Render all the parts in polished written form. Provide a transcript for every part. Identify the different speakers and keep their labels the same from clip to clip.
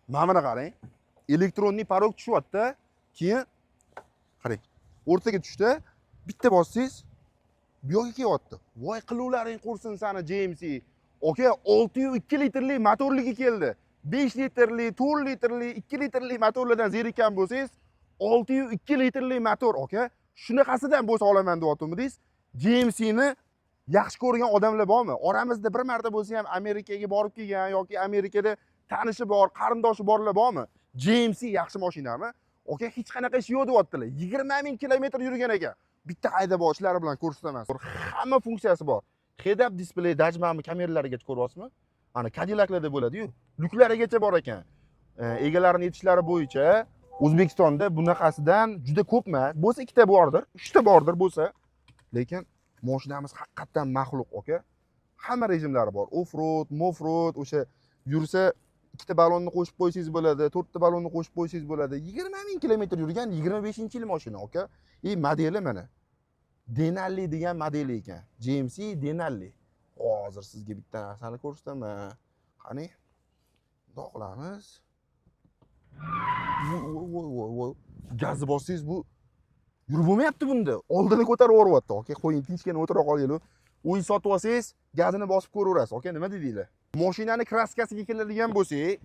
Speaker 1: Mana buni qarang. Электронный порог tushyapti. Keyin qarang. O'rtaga tushdi. Bitta bossangiz bu yoqqa kelyapti. Voy, qiluvlaring qursin sani, GMC. Aka, 6,2 litrli motorligi keldi. 5 litrli, 4 litrli, 2 litrli motorlardan zerikkan bo'lsangiz, 6,2 litrli motor, aka, shunaqasidan bo'lsa olaman deyaptimiz. GMCni yaxshi ko'rgan odamlar bormi? Oramizda bir marta bo'lsa ham Amerikaga borib kelgan yoki Amerikada tanishi bor, qarindoshi borlar bormi? GMC yaxshi mashinami? Aka, hech qanaqa ishi yo'q deyaptilar. 20 ming kilometr yurgan ekan. Bitta haydab boshlari bilan ko'rsataman. Hamma funksiyasi bor. Head up display, даже mana bu kameralarigacha ko'ryapsizmi? Ana Cadillaclarda bo'ladi-yu, lyuklarigacha bor ekan. Egalarini aytishlari bo'yicha O'zbekistonda bunaqasidan juda ko'p emas. Bo'lsa ikkita bordir, uchta bordir bo'lsa. Lekin mashinamiz haqiqatdan maxluq, aka. Hamma rejimlari bor. Off-road, moff-road, o'sha yursa ikkita balonni qo'shib qo'ysangiz bo'ladi, to'rtta balonni qo'shib qo'ysangiz bo'ladi. 20 ming kilometr yurgan 25-yil mashina, aka. И modeli mana. Denali degan modeli ekan. GMC Denali. Hozir sizga bitta narsani ko'rsataman. Qani? Bundoq qilamiz. Voy, voy, voy, voy. Gazni bossangiz, bu yurib bo'lmayapti bunda. Oldini ko'tarib yuboryapti. Aka, qo'ying, tinchgina o'tira qolaylik. O'yin sotib olsangiz, gazini bosib ko'raverasiz. Aka, nima dedinglar? Mashinani краска siga keladigan bo'lsak,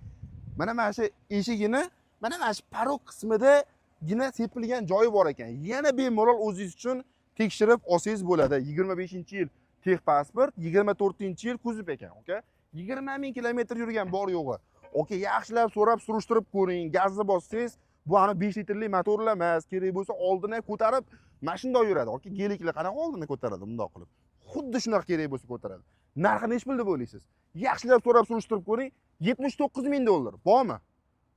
Speaker 1: mana shu eshigini, mana shu порог qismidagina sepilgan joyi bor ekan. Yana bemalol o'zingiz uchun tekshirib olsangiz bo'ladi. 25-yil техпаспорт, 24-yil kuzov ekan, aka. 20 ming kilometr yurgan bor yo'g'i. Aka, yaxshilab so'rab surishtirib ko'ring. Gazni bossangiz, bu ani 5 litrli motorlar emas, kerak bo'lsa oldini ko'tarib, mana shundoq yuradi. Aka, Geliklar qanaqa oldini ko'taradi bundoq qilib? Xuddi shunaqa kerak bo'lsa ko'taradi. Narxi nechi pul deb o'ylaysiz? Yaxshilab so'rab surishtirib ko'ring. 79 ming dollar. Bormi?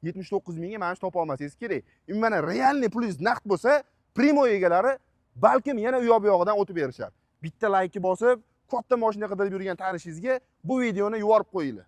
Speaker 1: 79 mingga mana shu topa olmasangiz kerak. Mana реальный pulingiz naqd bo'lsa, прямой egalari balkim yana u yoq bu yog'idan o'tib berishar. Bitta laykni bosib, katta mashina qidirib yurgan tanishingizga bu videoni yuborib qo'yinglar.